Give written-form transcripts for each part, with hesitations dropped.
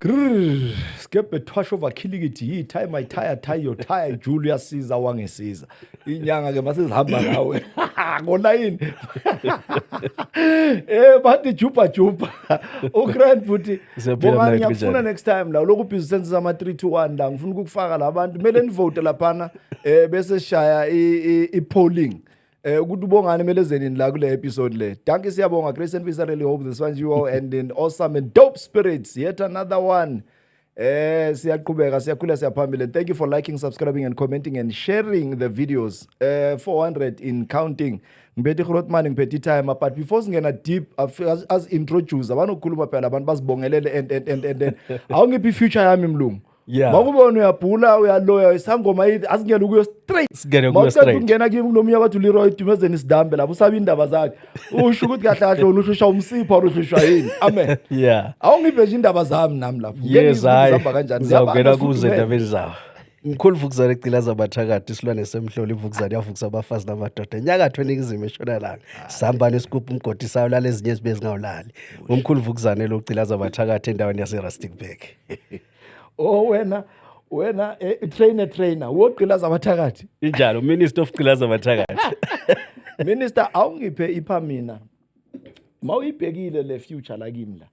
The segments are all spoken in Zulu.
Grrr, skebhe thwash over khilikithi yi tie my tire, tie your tire. Jule uyasiza, wangisiza inyanga ke masizihamba ngawe ngolayini. Bathi juba juba ugrand futhi. Siyaphila. Bongani. Mnakethu, Ngiyakufuna. Kunjani? Next time la lokhu busy senza ama 3 2 1 la, ngifuna ukukufaka la. Abantu kumele nivote laphana, bese shaya i polling ukuthi uBongani kumele zenini la kule episode le. Dankie, siyabonga. Grace and peace. I really hope this one you all and in awesome and dope spirits. Yet another one. Siyaqhubeka, siyakhula, siyaphambili. Thank you for liking, subscribing and commenting and sharing the videos. 400 in counting. Ngiphethe iGrootman, ngiphethe timer, but before singena deep, as introduce abanokukhuluma phela, abantu bazibongelele and awungiphi future yami, mlungu. Makubona uyabhula, uyaloya, isangoma yithi asingene kuyo straight. Singene kuyo Mawuqeda straight. ukungena kimi kulo bathi uLeroy Dumezeni sidambe lapho usaba indaba zakhe. Usho ukuthi kahle kahle wena uhlushwa umsipha or uhlushwa yini? Amen. Awungiphe nje indaba zami nami lapho. Ngeke Yes, ngizwe ukuthi hayi. zihamba kanjani. Ngizawungena Ziyabanda, kuze sifudumele. endabeni zawo. Mkhulu Vukuzane Gcilaza Bathakathi, isilwane semhlolo, ivukuzane yavukisa abafazi namadoda enyakatho eningizimu eshonalanga. Sihamba nesigubhu umgodi sawulala ezinye ezibe zingawulali. Umkhulu Vukuzane lo Gcilaza Bathakathi endaweni yase-Rustenburg. Oh wena, wena trainer, trainer wogqilaza abathakathi. Injalo, Minister of Gcilaza Bathakathi. Minister, awungiphe ipha mina. Mawuyibhekile le future la kimi la.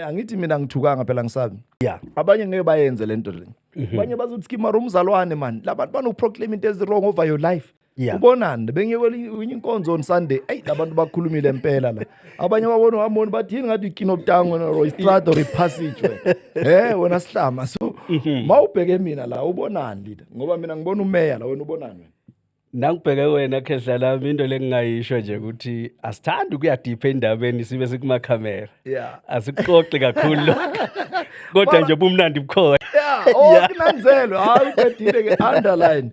Angithi mina ngithukanga phela, ngisabi. Abanye ngeke bayenze lento le. Abanye bazothi skimara umzalwane man. Labantu banokuproclaim into ezi-wrong over your life. Ubonani bengiye kwenye inkonzo on Sunday. Ey, labantu bakhulumile impela la. Abanye babona uhamoni bathi yini ngathi ikinobtango or istrad or ipassage wena. Wena sihlama. So mawubheke mina la, ubonani, leader? Ngoba mina ngibona umeya la, wena ubonani wena? Nangibheke wena khehla lami, into lengingayisho nje ukuthi asithandi ukuya deep endabeni sibe sikumakhamera. Asikuxoxi kakhulu lokho. Kodwa nje bumnandi bukhona. Yeah, oh kunanzelwe. Hayi, uqedile ke, underline.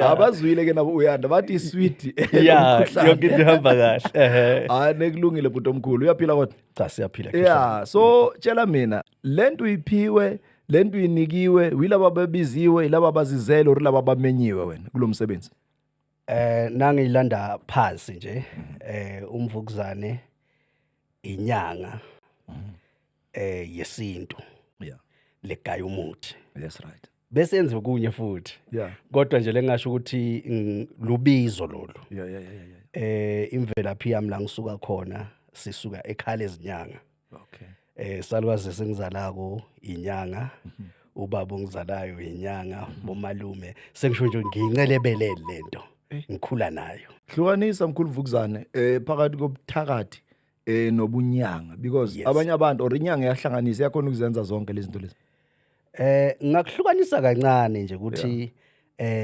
Abazwile ke nabo uyanda bathi sweet. Yeah, yonke into ihamba kahle. Ehhe. Hayi, nekulungile bhuti omkhulu. Uyaphila kodwa? Cha, siyaphila, khehla. Yeah, so tshela mina, lento uyiphiwe, lento uyinikiwe, yilaba ababiziwe, yilaba abazizele or laba abamenyiwe wena kulomsebenzi? Nangilanda phansi nje, umvukuzane inyanga yesintu legaya umuthi. That's right. Bese yenza okunye futhi. Kodwa nje lengasho ukuthi lubizo lolu. Imvelaphi yami, la ngisuka khona, sisuka ekhala ezinyanga. Salukazi sengizalako inyanga. Ubaba ongizalayo inyanga, bomalume. Sengisho nje ngiyincelebelele lento. Ngikhula nayo. Hlukanisa, mkhulu Vukuzane, phakathi kobuthakathi nobunyanga, because abanye abantu or inyanga iyahlanganisa, iyakhona ukuzenza zonke lezi zinto lezi. Ngakuhlukanisa kancane nje ukuthi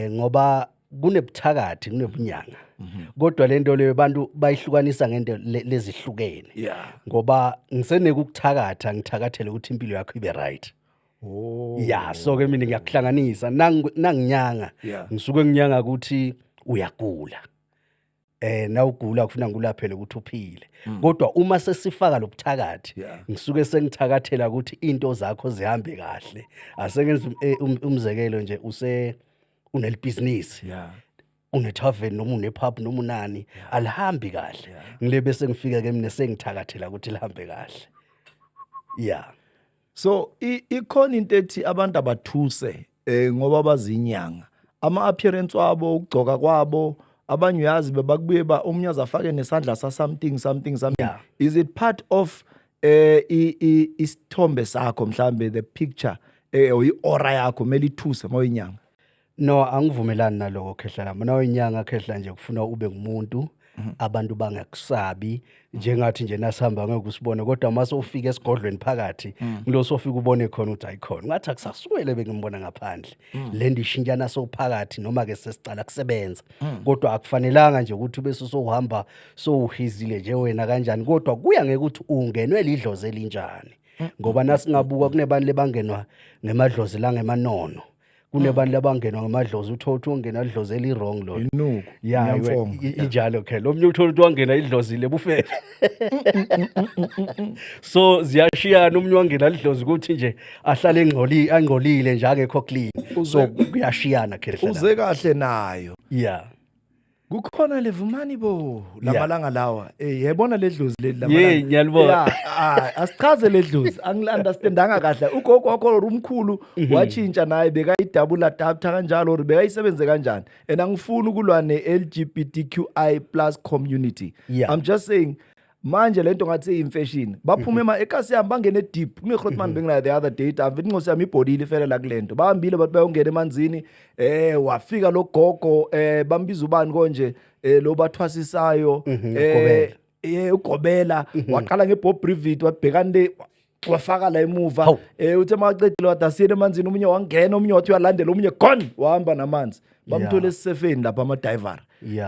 ngoba kunebuthakathi, kunebunyanga. Kodwa lento leyo abantu bayihlukanisa ngento lezihlukene. Ngoba ngisenekukuthakatha, ngithakathele ukuthi impilo yakho ibe right. Yeah, so ke mina ngiyakuhlanganisa nanginyanga. Ngisuke nginyanga ukuthi uyagula. Nawugula kufuna ngikulaphele ukuthi uphile. Kodwa uma sesifaka lobuthakathi, ngisuke sengithakathela ukuthi into zakho zihambe kahle. Asengenza umzekelo nje, use unelibhizinisi. Unethaveni noma unepub noma unani, alihambi kahle. Ngile bese ngifika ke mina sengithakathela ukuthi lihambe kahle. Yeah. So ikhona into ethi abantu abathuse ngoba bazinyanga. Ama appearance wabo, ukugcoka kwabo, abanye uyazi bebakubuye ba omunye azafake nesandla sa something something something. Is it part of isithombe sakho mhlambe, the picture or i-aura yakho kumele ithuse mawuyinyanga? No, angivumelani naloko, khehla lami. Nawuyinyanga, khehla nje, kufuna ube ngumuntu abantu bangakusabi, njengathi nje nasihamba ngeke usibone, kodwa mase ufika esigodlweni phakathi ngilo sofika ubone khona ukuthi ayikhona ngathi akusasuwele bengimbona ngaphandle. Le nto ishintshana sowuphakathi noma ke sesicala kusebenza, kodwa akufanelanga nje ukuthi ube sowuhamba sowuhizile nje wena kanjani, kodwa kuya ngekuthi ungenwe lidlozi elinjani, ngoba nasingabuka kunebantu lebangenwa ngemadlozi langemanono, kunebantu labangenwa ngamadlozi, uthola ukuthi ungena idlozi eli-wrong lo. Inuku. Ya. Inyamfongo. Injalo ke lo mnye, uthola ukuthi wangena idlozi lebufebe, so ziyashiyana. Omunye wangena idlozi ukuthi nje ahlale engcoli, angcolile nje, akekho clean, so kuyashiyana, khehla. Uze kahle nayo. Yeah. Kukhona levumani bo lamalanga lawa. Yayibona ledlozi leli lamalanga. Ye, ngiyalibona. Yeah, ah, asichaze ledlozi. Angili-understandanga kahle. Ugogo wakho or umkhulu watshintsha naye, bekayi-double adapter kanjalo or bekayisebenze kanjani? And angifuni ukulwa ne-LGBTQI+ community. I'm just saying, manje lento ngathi seyimfashion, baphume ema ekasi yami, bangene deep kune-grootman. Benginayo the other day, amve inqosi yami ibhodile ifele la kulento. Bahambile bathi bayongena emanzini, wafika lo gogo, bambiza ubani konje, lo bathwasisayo? Ugobela. Ugobela waqala nge-bob brevet, wabhekani le, wafaka la emuva. Hawu. Uthe makaqedile, wathi asiyeni emanzini. Omunye wangena, omunye wathi uyalandela, omunye gone, wahamba namanzi, bamthola esisefeni lapha ama-diver.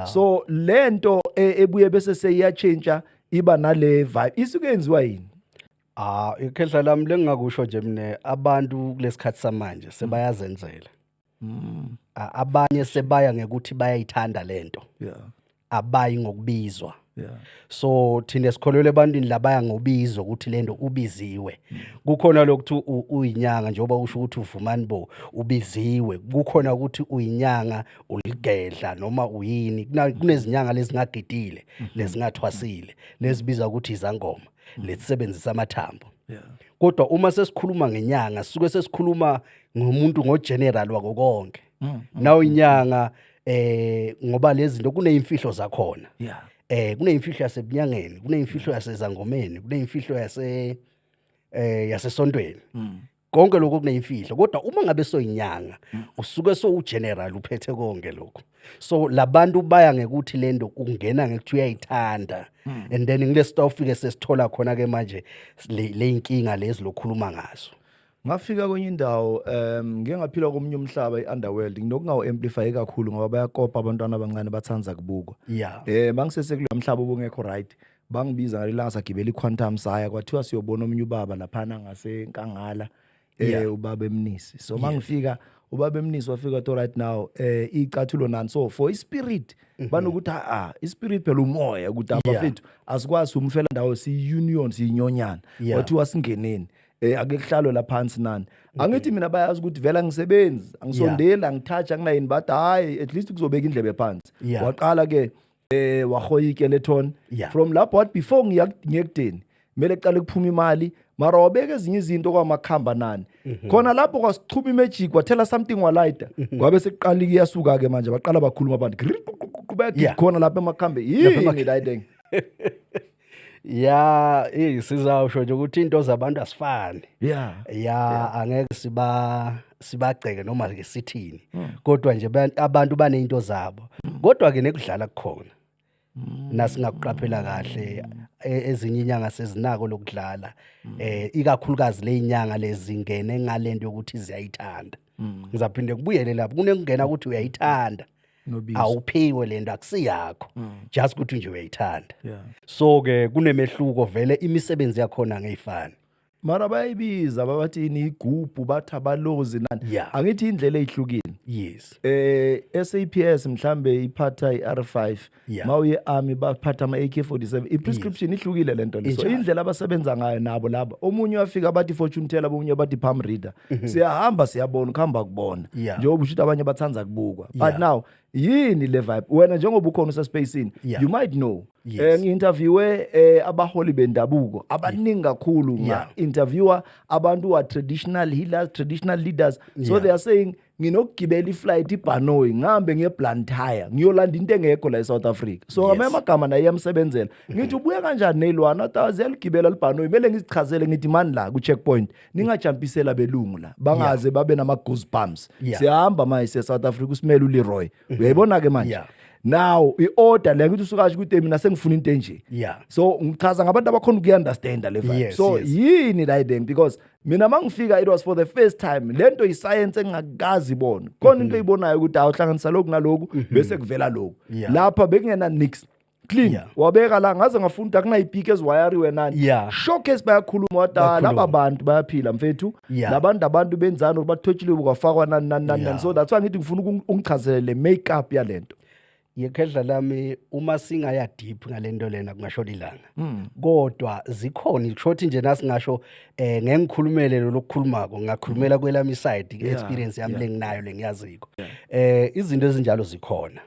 So lento ebuye bese seyiyatshintsha, iba nale vibe, isuke yenziwa yini? Ah, ikhehla lami, lengingakusho nje mina, abantu kulesikhathi samanje sebayazenzela. Abanye sebaya ngekuthi bayayithanda lento. Abayi ngokubizwa. So thina sikholelwa ebantwini labaya ngobizo, ukuthi lento ubiziwe. Kukhona lokuthi uyinyanga, njengoba usho ukuthi uvumani bo, ubiziwe. Kukhona ukuthi uyinyanga, uligedla noma uyini. Kunezinyanga lezingagidile, lezingathwasile, lezibiza ukuthi izangoma, lesebenzisa amathambo. Kodwa uma sesikhuluma ngenyanga, sisuke sesikhuluma ngomuntu ngo-general wako konke. Naw inyanga, ngoba lezi zinto kuneyimfihlo zakhona. Kuneyimfihlo yasebunyangeni, kuneyimfihlo yasezangomeni, kuneyimfihlo yasesontweni. Konke lokho kuneyimfihlo, kodwa uma ngabe soyinyanga, usuke sowu-general, uphethe konke lokho. So labantu baya ngekuthi lento ungena ngekuthi uyayithanda, and then ngilesita ufike sesithola khona ke manje le inkinga lezi lokhuluma ngazo. Ngafika kwenye indawo, ngike ngaphila komunye umhlaba, i-underworld. Nginokungawu-amplify kakhulu ngoba bayakopa abantwana abancane, bathanza kubukwa. Mangisese kulo mhlaba obungekho right, bangibiza ngalelanga, sagibela i-Quantum, saya, kwathiwa siyobona omunye ubaba laphana ngasenkangala, ubaba emnisi. So mangifika, ubaba emnisi wafika to right now, icathulo nani, so for ispirit banokuthi, ah, ispirit phela umoya, ukuthi abafethu asikwazi umfela ndawo, siyi-union, siyinyonyana. Kwathiwa singeneni, ake kuhlalwe la phansi nani. Angithi mina bayazi ukuthi vele angisebenzi, angisondeli, angitouch, anginayini. Bathi hayi, at least kuzobeka indlebe phansi. Waqala ke, wahoya ikeleton. From lapho wathi before ngiya ngiyekudeni, kumele kuqale kuphuma imali, mara wabeka ezinye izinto kwamakhamba nani khona lapho, kwasichuma imagic, wathela something, walayita, kwabe sekuqala iyasuka ke manje, baqala bakhuluma abantu bayagida khona lapha emakhambe. Yini la ideng? Ya, sizawusho nje ukuthi into zabantu asifani. Ya, angeke sibagceke noma ke sithini, kodwa nje abantu baneyinto zabo. Kodwa ke nekudlala kukhona, nasingakuqaphela kahle, ezinye inyanga sezinako lokudlala, ikakhulukazi le inyanga lezingene ngalento yokuthi ziyayithanda. Ngizaphinde kubuyele lapho kunekungena ukuthi uyayithanda. Nobizo. Awuphiwe lento, akusiyakho, just ukuthi nje uyayithanda. So ke kunemehluko vele, imisebenzi yakhona ngeyifani. Mara bayayibiza, babathi ini, igubhu, bathi abalozi nani. Angithi indlela ezihlukile. SAPS mhlambe iphatha iR5, mawuye army baphatha ama AK47, i-prescription ihlukile lento le. So indlela abasebenza ngayo nabo laba, omunye uyafika bathi fortune teller, omunye bathi palm reader. Siyahamba siyabona, ukuhamba kubona. Njengoba usho ukuthi abanye bathanza kubukwa, but now yini le vibe? Wena njengoba ukhona usespacini, you might know. Ngi-interviewe abaholi bendabuko abaningi kakhulu, nga-interviewa abantu who are traditional healers, traditional leaders, so they are saying nginokugibela iflight, ibhanoyi, ngihambe ngiye Blantyre, ngiyolanda into engekho la eSouth Africa. So ngamanye amagama naye iyamsebenzela. Ngithi ubuya kanjani neyilwana? Athi ziyaligibela libhanoyi, kumele ngizichazele, ngithi mani la ku-checkpoint ningajampisela belungu la, bangaze babe nama-goosebumps. Siyahamba manje siye South Africa, usimele uLeroy, uyayibona-ke manje. Now i-order le, ngithi usukasho ukuthi mina sengifuna into enje. So ngichaza ngabantu abakhona ukuyi-understanda le vibe. So yini la ideng? Because mina mangifika, it was for the first time, lento iscience engingakazi ibona khona, into eyibonayo ukuthi awuhlanganisa lokhu naloku bese kuvela lokhu. Lapha bekungena nix, clean. Wabeka la, ngaze ngafunda akunayipiki eziwayariwe nani. Showcase, bayakhuluma wada. Bayakhuluma. Laba bantu bayaphila mfethu. Labantu, abantu benzani, bathotshiwe, kwafakwa nani nani nani nani. So that's why ngithi ngifuna ungichazele le make up yalento. Yekhehla lami, uma singaya deep ngalento lena kungashona ilanga. Kodwa zikhona, kushothi nje nasingasho ngeke ngikhulumele lo lokukhulumako, ngakhulumela kwelami side, experience yami lenginayo, lengiyaziko. Izinto ezinjalo zikhona.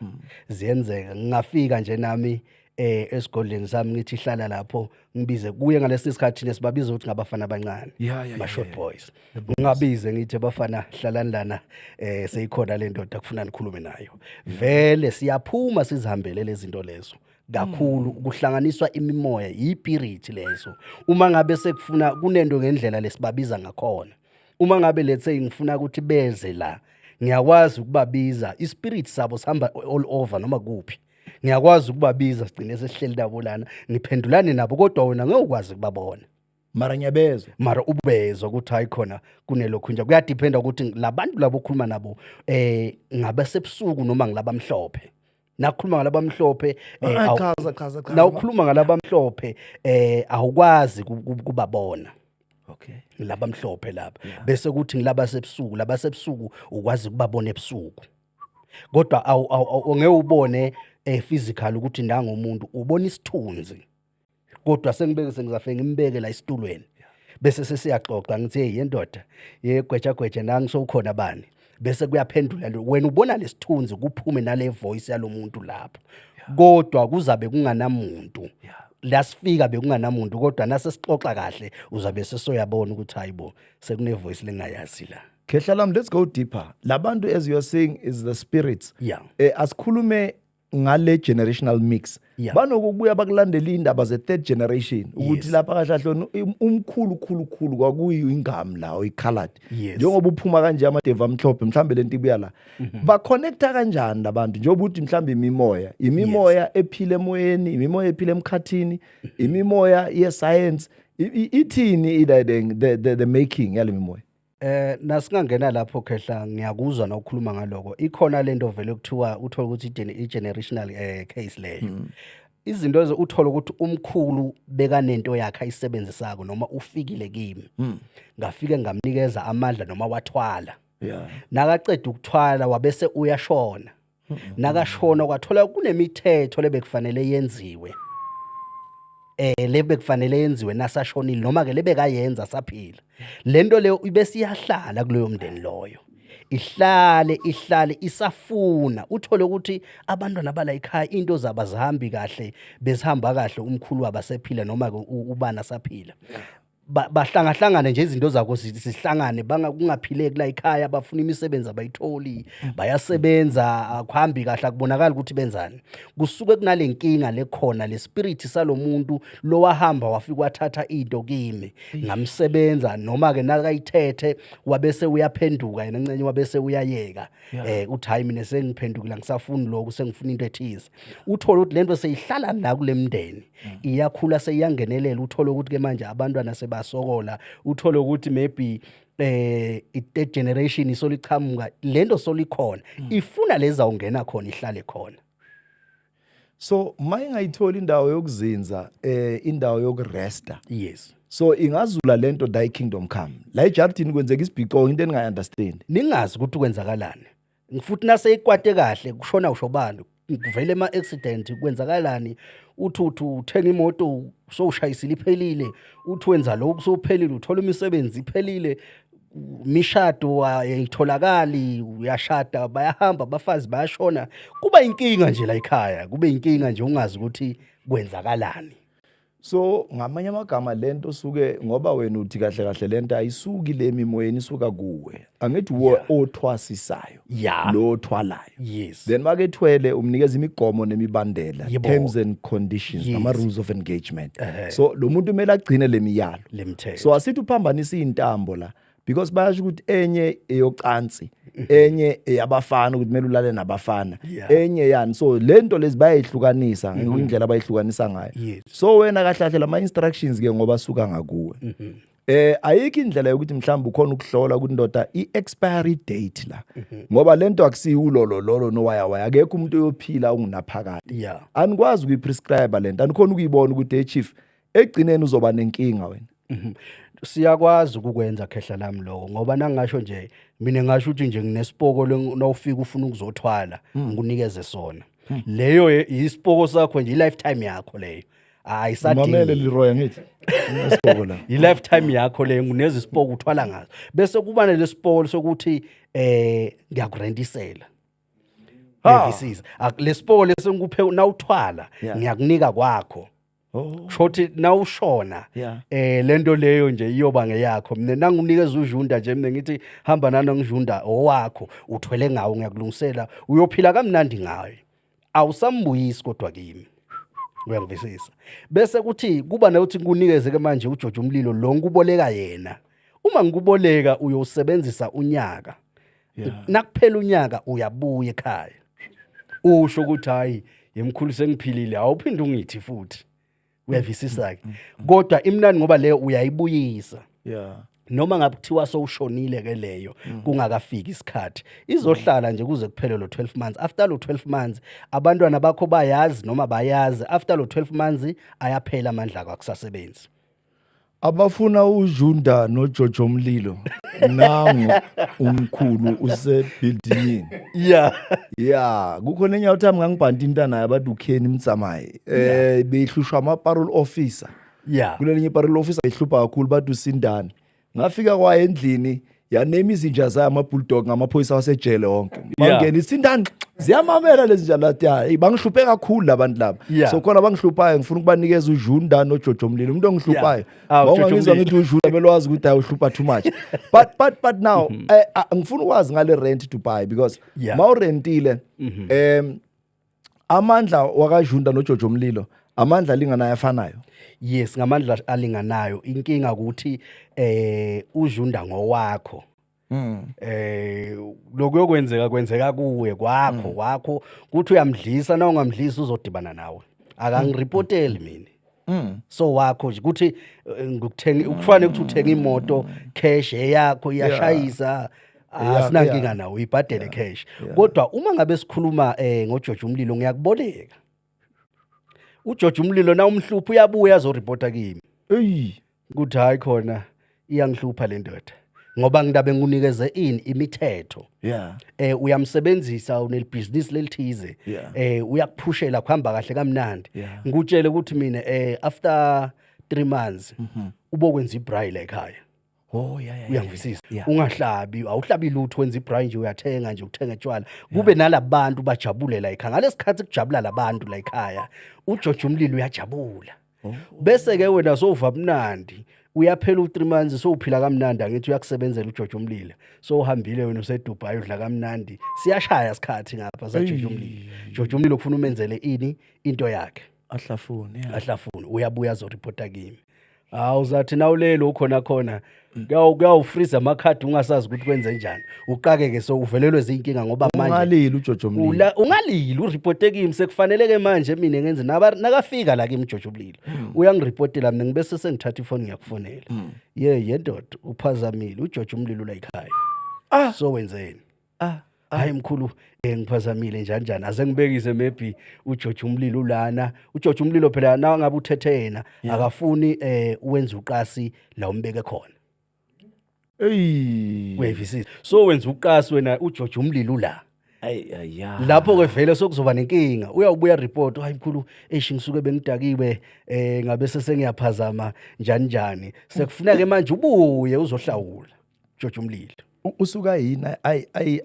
Ziyenzeka. Ngingafika nje nami esigodleni sami, ngithi hlala lapho, ngibize kuye ngalesi sikhathi nesibabiza ukuthi ngabafana abancane, ma short boys. Ngingabize ngithi, "Bafana, hlalani lana, seyikhona le ndoda kufuna nikhulume nayo." Vele siyaphuma sizihambele lezi zinto lezo kakhulu, kuhlanganiswa imimoya, yispirit lezo. Uma ngabe sekufuna kunento ngendlela lesibabiza ngakhona, uma ngabe, let's say, ngifuna ukuthi beze la, ngiyakwazi ukubabiza. Ispirit sabo sihamba all over noma kuphi. Ngiyakwazi ukubabiza, sigcine sesihleli nabo lana, ngiphendulane nabo, kodwa wena ngeke ukwazi ukubabona. Mara ngiyabezwa. Mara ubezwa ukuthi hayi, khona kunelokhu nje. Kuyadependa ukuthi labantu labo okhuluma nabo ngabasebusuku noma ngilabamhlophe. Nakukhuluma ngalabamhlophe Ah, chaza, chaza, chaza. Nawukhuluma ngalabamhlophe awukwazi kubabona. Labamhlophe laba, bese kuthi ngilaba sebusuku, laba sebusuku ukwazi ukubabona ebusuku, kodwa ngeke ubone physical ukuthi nangomuntu, ubona isithunzi. Kodwa sengibeke, sengizafike ngimbeke la esitulweni, bese sesiyaxoxa, ngithi, "Hey yendoda, yegweja gweja, nangi sowukhona bani?" Bese kuyaphendula lo, wena ubona lesithunzi kuphume nale voice yalomuntu lapho, kodwa kuzabe kunganamuntu la sifika, bekunganamuntu. Kodwa nase sixoxa kahle, uzabe sesoyabona ukuthi hayibo, sekune voice lengayazi la. Khehla lami, let's go deeper. Labantu, as you are saying, is the spirits. Asikhulume ngale generational mix. Banokubuya bakulandela indaba ze third generation ukuthi lapha kahle kahle umkhulu khulu khulu kwakuyingami la oyicolored. Njengoba uphuma kanje amadevu amhlophe, mhlambe lento ibuya la. Ba-connecta kanjani labantu? Njengoba uthi mhlambe imimoya ephila emoyeni, imimoya ephila emkhathini, imimoya ye science, ithini ila the making yale mimoya? Nasingangena lapho khehla, ngiyakuzwa nokukhuluma ngaloko. Ikhona lento vele kuthiwa uthola ukuthi i-generational case leyo. Izinto ezo uthola ukuthi umkhulu bekanento yakhe ayisebenzisako, noma ufikile kimi. Ngafike ngamnikeza amandla noma wathwala. Nakaceda ukuthwala wabese uyashona. Nakashona kwathola kunemithetho lebekufanele yenziwe. Lebekufanele yenziwe nasashonile, noma ke lebekayenza saphila. Lento leyo ibese iyahlala kuloyo mndeni loyo. Ihlale, ihlale, isafuna. Uthole ukuthi abantwana bala ekhaya into zabo azihambi kahle, besihamba kahle umkhulu wabo asephila noma ke ubani asaphila. Bahlangahlangane nje izinto zako zihlangane, kungaphileki la ekhaya, bafuna imisebenzi abayitholi, bayasebenza akuhambi kahle, akubonakali ukuthi benzani. Kusuke kunale nkinga lekhona, le spirit salomuntu lowahamba wafika wathatha into kimi, ngamsebenza, noma ke nakayithethe wabese uyaphenduka yena ncenye, wabese uyayeka, uthi, "Hayi, mina sengiphendukile, angisafuni lokhu, sengifuna into ethize." Uthole ukuthi lento seyihlala la kule mndeni, iyakhula, seyiyangenelela. Uthole ukuthi ke manje abantwana sebasokola, uthole ukuthi maybe i-third generation isolichamuka lento, solikhona, ifuna leza ungena khona, ihlale khona. So mayingayitholi indawo yokuzinza, indawo yokuresta, so ingazula lento thy kingdom come la ejardini, kwenzeka isibhiqo, into engingayi-understand. Ningazi ukuthi kwenzakalani futhi naseyikwate kahle, kushona usho bantu, kuvele ama-accident, kwenzakalani, uthi uthenga imoto sowushayisile, iphelile, uthi wenza lokhu sowuphelile, uthola imisebenzi iphelile, imishado ayitholakali, uyashada bayahamba abafazi, bayashona, kuba inkinga nje la ekhaya, kube inkinga nje ungazi ukuthi kwenzakalani. So ngamanye amagama lento suke, ngoba wena uthi kahle kahle lento ayisuki le mimoyeni, isuka kuwe, angithi wuwe othwasisayo, lo othwalayo? Then makethwele umnikeza imigomo nemibandela, terms and conditions, nama-rules of engagement. So lo muntu kumele agcine le miyalo. Lemthetho. So asithi uphambanisa iy'ntambo la, because bayasho ukuthi enye eyocansi, enye eyabafana, ukuthi kumele ulale nabafana, enye yani. So le nto lezi bayayihlukanisa indlela abayihlukanisa ngayo. So wena kahle kahle lama instructions ke, ngoba suka ngakuwe, ayikho indlela yokuthi mhlawumbe ukhona ukuhlola ukuthi ndoda i-expiry date la, ngoba lento akusiyo ulolo lolo nowaya waya, akekho umuntu oyophila ungunaphakade. Anikwazi ukuyiprescribe lento? Anikhona ukuyibona ukuthi, hey chief, egcineni uzoba nenkinga wena? Siyakwazi ukukwenza khehla lami lokho, ngoba nangingasho nje mina, ngasho ukuthi nje nginesipoko nawufika ufuna ukuzothwala, ngikunikeze sona. Leyo isipoko sakho nje, i-lifetime yakho leyo. Mamele. Ayisadingi. Leroy, angithi isipoko la. I-lifetime yakho leyo, nguneza isipoko uthwala ngaso, bese kuba nelesipoko sokuthi ngiyakurentisela. Uyavisisa? Lesipoko lesengikuphe nawuthwala, ngiyakunika kwakho. Shothi nawushona, lento leyo nje iyoba ngeyakho. Mina nangunikeza ujunda nje, mina ngithi hamba nana ngijunda owakho, uthwele ngawo, ngiyakulungisela, uyophila kamnandi ngayo, awusambuyisi kodwa kimi. Uyangivisisa? Bese kuthi kuba nokuthi ngikunikeze ke manje uJojo umlilo lo, ngikuboleka yena. Uma ngikuboleka, uyosebenzisa unyaka. Nakuphela unyaka uyabuya ekhaya, usho ukuthi, "Hayi yemkhulu, sengiphilile." Awuphinde ungithi futhi. Uyavisisa ke? Kodwa imnandi ngoba leyo uyayibuyisa. Noma ngabe kuthiwa sowushonile ke leyo kungakafiki isikhathi, izohlala nje kuze kuphele lo 12 months. After lo 12 months, abantwana bakho bayazi noma bayazi, after lo 12 months ayaphela amandla akho, akusasebenzi. Abafuna uJunda noJojo Mlilo, nangu umkhulu usebuildingini. Yeah, kukhona enye uthi ngangibhanta intana yabantu, uKenny Mtsamayi, behlushwa ama parole officer. Kulelinye parole officer ihlupha kakhulu, bathi usindane. Ngafika kwaye endlini, yaname izinja zayo ama-bulldog, ngamaphoyisa wasejele wonke. Mangena isindane, ziyamamela lezi nja lathi, "Hayi, bangihluphe kakhulu labantu laba." So khona abangihluphayo, ngifuna ukubanikeza uJunda noJojo Mlilo. Umuntu ongihluphayo, Ah, uJojo mawungangizwa Mlilo. ngithi uJunda, belwazi ukuthi hayi, uhlupha too much. But now ngifuna ukwazi ngale rent to buy, because mawurentile, amandla wakaJunda noJojo Mlilo, amandla alinganayo, afanayo? Yes, ngamandla alinganayo. Inkinga ukuthi ujunda ngowakho. Lokuyokwenzeka kwenzeka kuwe, kwakho, kwakho kuthi uyamdlisa na ungamdlisi, uzodibana nawe. Akangiripoteli mina. So wakho nje kuthi ngikuthenga, kufanele ukuthi uthenga imoto cash eyakho, iyashayisa, asinankinga nawo, uyibhadele cash. Kodwa uma ngabe sikhuluma ngoJojo Umlilo, ngiyakuboleka. UJojo Umlilo na umhlupha, uyabuya azoreporta kimi ukuthi, "Hayi khona, iyangihlupha le ndoda," ngoba ngidabe ngikunikeze ini imithetho. Uyamsebenzisa, unelibhizinisi lelithize, uyakuphushela, kuhamba kahle kamnandi. Ngikutshele ukuthi mina after 3 months ubokwenza ibraai la ekhaya. Oh yeah. Uyangivisisa? Yeah. Ungahlabi, awuhlabi lutho, wenza ibraai nje, uyathenga nje, uthenga tshwala, kube nalabantu bajabule la ekhaya. Ngalesikhathi kujabula labantu la ekhaya, uJojo Umlilo uyajabula. Bese ke wena sowuva mnandi, uyaphela u3 months, sowuphila kamnandi, angithi uyakusebenzela uJojo Umlilo. So uhambile wena, useDubai, udla kamnandi, siyashaya isikhathi ngapha saJojo Umlilo. Jojo Umlilo kufuna umenzele ini, into yakhe. Ahlafuni, yeah. Ahlafuni, uyabuya azoreporta kimi. Hawu, uzathi nawulelo ukhona khona, kuyawufreeze amakhadi, ungasazi ukuthi kwenze njani, uqakeke, so uvelelwe zinkinga ngoba manje Ungalili uJojo Mlilo. Ungalili ureporte kimi. Sekufanele-ke manje mina ngenze nakafika la kimi uJojo Mlilo, uyangiripotela mina, ngibese sengithatha ifoni, ngiyakufonela, "Ye yendoda, uphazamile, uJojo Umlilo la ekhaya." So wenzeni? "Hayi mkhulu, ngiphazamile, njani njani." Ase ngibekise, maybe uJojo Umlilo ulana. UJojo Umlilo phela, na ngabe uthethe yena, akafuni uwenze uqasi la umbeke khona. Uyayivisisa? So wenza uqasi wena, uJojo Umlilo ula. Ay ay ya. Lapho ke vele sokuzoba nenkinga, uyawubuya report, "Hayi mkhulu, eish, ngisuke bengidakiwe, ngabe sengiyaphazama, njani njani." Sekufuneka ke manje ubuye uzohlawula Jojo Umlilo. Usuka yini,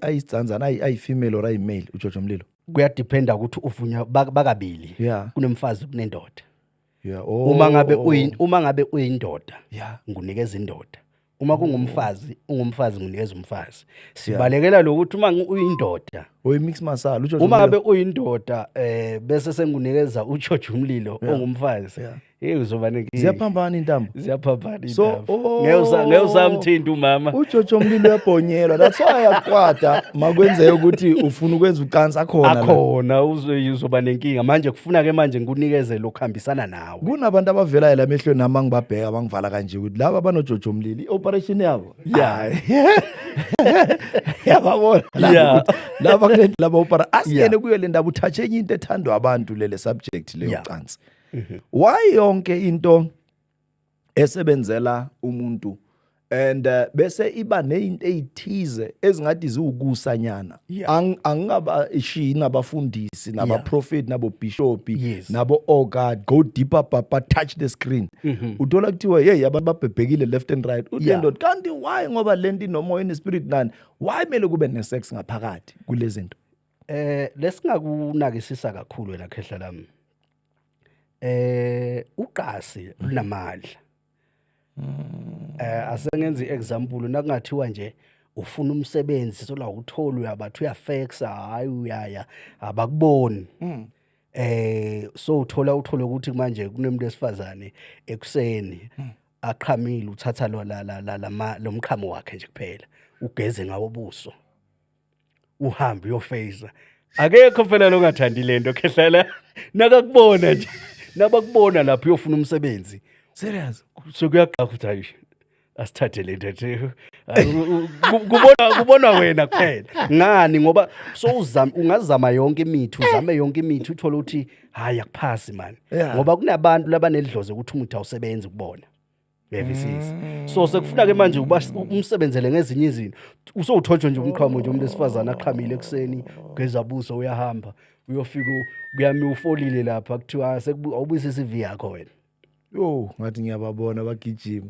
ayidzanzana, ayi female or ayi male uJojo Mlilo? Kuyadependa ukuthi uvunywa bakabili. Kunemfazi, kunendoda. Oh. Uma ngabe uyindoda, ngunikeza indoda. Uma kungumfazi, ungumfazi, ngunikeza umfazi. Sibalekela lokuthi uma uyindoda, Oyi mix masala uJojo uma ngabe Mlilo. uyindoda, bese sengunikeza uJojo Umlilo ongumfazi, hey, uzoba nenkinga. Ziyaphambana intambo. Ziyaphambana So, intambo. oh. Ngeke usamthinta umama. UJojo Mlilo uyabhonyelwa. That's why ayakwata makwenzeka ukuthi ufuna ukwenza ucansi, akhona la. Akhona, uzoba nenkinga manje. Kufuna ke manje ngikunikeze lokuhambisana nawe. Kunabantu abavelayo la emehlweni nami, angibabheka bangivala kanje ukuthi laba banoJojo Mlilo, i-operation yabo. Yababona laba ukuthi laba kule laba opera asingene kuyo le ndaba, uthathe enye into ethandwa abantu, lele subject leyo, cansi. Why yonke into esebenzela umuntu And bese iba nezinto ezithize ezingathi ziwukusanyana. Angingaba ishiyi nabafundisi, nabaprofeti, nabo bishop, nabo, oh God, go deeper papa, touch the screen. Uthola kuthiwa, hey, abantu babhebhekile left and right. Uthi ndoda, kanti why? Ngoba lento inomoya, ine-spirit nani, why kumele kube ne-sex ngaphakathi kule zinto? Lesingakunakisisa kakhulu wena khehla lami. Uqasi lunamandla. Asengenza iexample, nakungathiwa nje ufuna umsebenzi, sola uthola, uyabathi uyafexa, hayi, uyaya, abakuboni. So uthola uthole ukuthi manje kunemuntu wesifazane ekuseni aqhamile, uthatha lo la la la lama- lo mqhamo wakhe nje kuphela, ugeze ngawo ubuso, uhambe uyofeyisa. Akekho phela longathandi lento khehlela, nakakubona nje, nabakubona lapho uyofuna umsebenzi. Serious? Sokuyaqha ukuthi hayi, asithathe le nto nje. Kubona wena kuphela ngani, ngoba sowuzama, ungazama yonke imithi, uzame yonke imithi, uthole ukuthi hayi, akuphasi mani, ngoba kunabantu labanedlozi ukuthi umuthi awusebenzi kubona, uyavisisa? So sekufuna ke manje ukuba umsebenzele ngezinye izinto. Usowuthotshwe nje umqhamo nje, umuntu wesifazane aqhamile ekuseni, ugeza buso, uyahamba, uyofika kuyami, ufolile lapha, kuthiwa awubuyise i-CV yakho wena. Yo, ngathi ngiyababona bagijima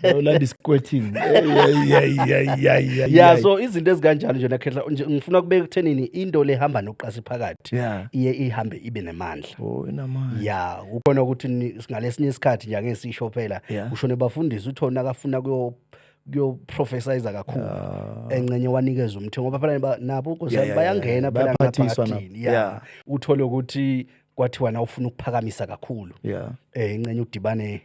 bayolanda i-squirting. Hey, hey, hey, hey, hey, Ya. Hey. So izinto ezikanjalo nje nakhehla nje, ngifuna kubeka ekuthenini into lehamba noqasi phakathi iye ihambe ibe nemandla. Oh, inamandla. Ya, ukhona ukuthi ngalesinye isikhathi nje ake sisho phela, ushone bafundisi, uthona akafuna kuyo prophesize kakhulu, encenye wanikeza umthe, ngoba phela nabo Nkosi yami bayangena phela Bayaphathiswa nabo. ngaphakathini. Ya, uthole ukuthi kwathiwa na ufuna ukuphakamisa kakhulu, incenye udibane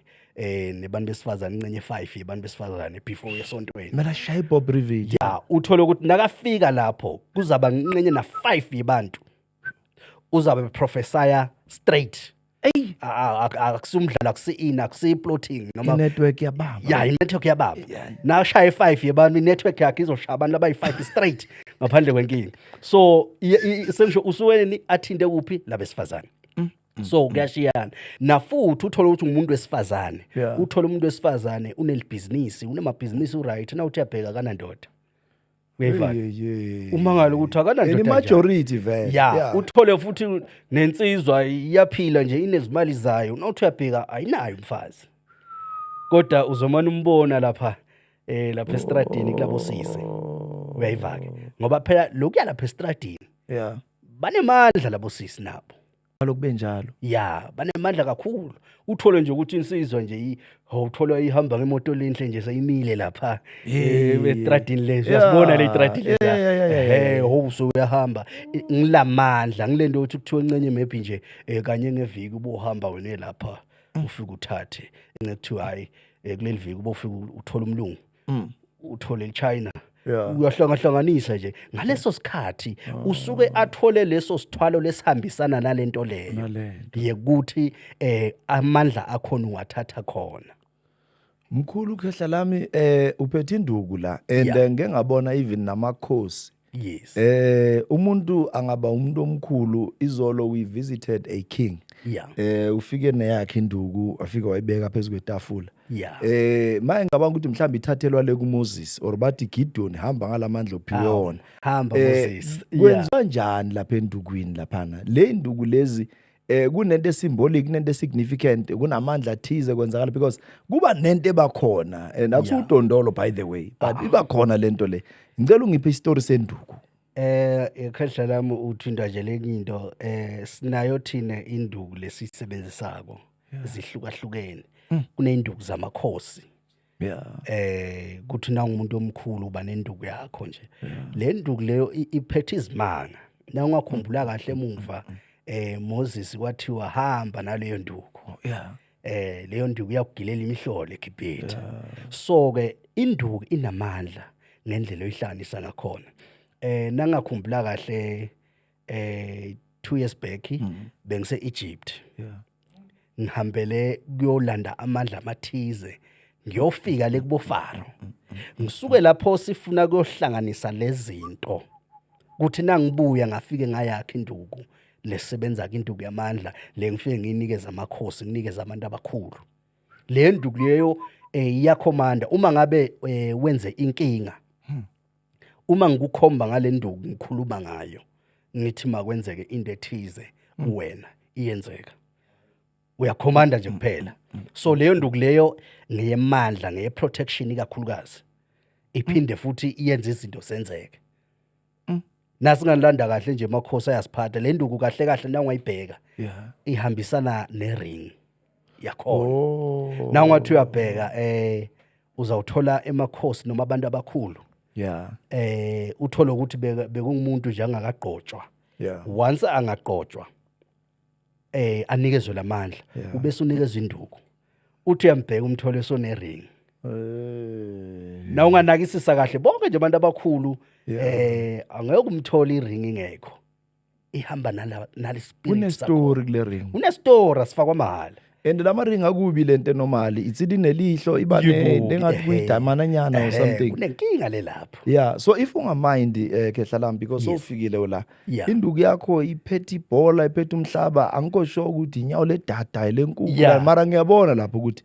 nebantu besifazane, incenye 5 yebantu besifazane before esontweni. Kumele ashaye iBob Rivage. Ya, uthole ukuthi nakafika lapho kuzaba incenye na 5 yebantu, uzabe prophesya straight. Ey. Akusumdlalo, akusi-in, akusiyi-plotting noma I-network yababa. Ya, i-network yababa. Nashaya i-5 yebantu, i-network yakhe izoshaya abantu abayi-5 straight ngaphandle kwenkinga. So sengisho usuweni athinte kuphi labesifazane, so kuyashiyana. Nafuthi uthole ukuthi umuntu wesifazane, uthole umuntu wesifazane unelibhizinisi, unemabhizinisi, uright, na uthi uyabheka akanandoda, uyayiva? Yeah. Umangala ukuthi akanandoda And njani. I-majority vele. Ya, uthole futhi nensizwa iyaphila nje, inezimali zayo, nawuthi uyabheka ayinayo umfazi, kodwa uzomane umbona lapha lapha estradini kulabo sisi, uyayiva-ke? Ngoba phela lokuya lapha estradini, banemandla labo sisi nabo. Lokhu benjalo. Ya, banemandla kakhulu. Uthole nje ukuthi insizwa nje uthola ihamba ngemoto lenhle nje, seyimile lapha estradini lezo, uyasibona le stradini leza. Ho, so uyahamba, ngilamandla ngilento yokuthi kuthiwa encenye maybe nje kanye ngeviki ubohamba wena lapha, ufike uthathe ence, kuthiwa hayi, kuleli viki ubofika uthola umlungu, uthole iChina, uyahlangahlanganisa nje. Ngaleso sikhathi usuke athole leso sithwalo lesihambisana nalento leyo Nalento. yekuthi amandla akhona uwathatha khona. Mkhulu khehla lami, uphethe induku la and ngeke ngabona even namakhosi. Umuntu angaba umuntu omkhulu. Izolo we visited a king. Ufike neyakhe induku, afike wayibeka phezulu kwetafula. Maye ngabanga ukuthi mhlawumbe ithathelwa le kuMoses or bathi Gideon, hamba ngalamandla ophiwe Hawu, wona. Hamba Moses. Kwenziwa njani lapha endukwini laphana? Le induku lezi, kunento esymbolic, kunento esignificant, kunamandla athize kwenzakala, because kuba nento ebakhona and akusudondolo by the way, but iba khona lento le. Ngicela ungiphe isitori senduku. Ikhehla lami, uthinta nje lenye into, sinayo thina induku lesisebenzisako, zihlukahlukene. Kuneyinduku zamakhosi. Kuthi na ungumuntu omkhulu uba nenduku yakho nje. Le nduku leyo iphethe izimanga. Na ungakhumbula kahle emuva, Moses kwathiwa hamba naleyo nduku. Leyo nduku iyakugilela imihlolo eGibhithe. So ke induku inamandla ngendlela oyihlanganisa ngakhona. Nangakhumbula kahle, 2 years back bengise Egypt. Ngihambele kuyolanda amandla amathize, ngiyofika le kubo Faro. Ngisuke lapho sifuna kuyohlanganisa lezinto. Kuthi nangibuya ngafike ngayakha induku lesebenza ke, induku yamandla le, ngifike ngiyinikeza amakhosi, nginikeza abantu abakhulu. Le nduku leyo. Iyakhomanda uma ngabe wenze inkinga. Uma ngikukhomba ngale nduku ngikhuluma ngayo, ngithi makwenzeke into ethize kuwena, iyenzeka. Uyakhomanda nje kuphela. So leyo nduku leyo ngeyemandla, ngeye protection ikakhulukazi. Iphinde futhi iyenze izinto zenzeke. Nasingalanda kahle nje, amakhosi ayasiphatha le nduku kahle kahle. Na ungayibheka, ihambisana ne-ring yakhona. Na ungathi uyabheka, uzawuthola emakhosi noma abantu abakhulu, uthole ukuthi bekungumuntu nje angakagqotshwa. Once angagqotshwa, anikezwe lamandla, ubese unikezwa induku, uthi uyambheka umthole sone-ring. Na unganakisisa kahle, bonke nje abantu abakhulu, angeke umthole i-ring ingekho, ihamba nala nale spirit sakho. Kune-story kule ring. Une-story, asifakwa mahhala. And lama ring akubi lento enormally, ithi linelihlo, iba nengathi kuyidamana nyana or something. Kunenkinga le lapho. Yeah, so if ungamind, khehla lami, because sowufikile la, induku yakho iphethe ibhola, iphethe umhlaba, angikho sure ukuthi inyawo ledada lenkukhu, mara ngiyabona lapho ukuthi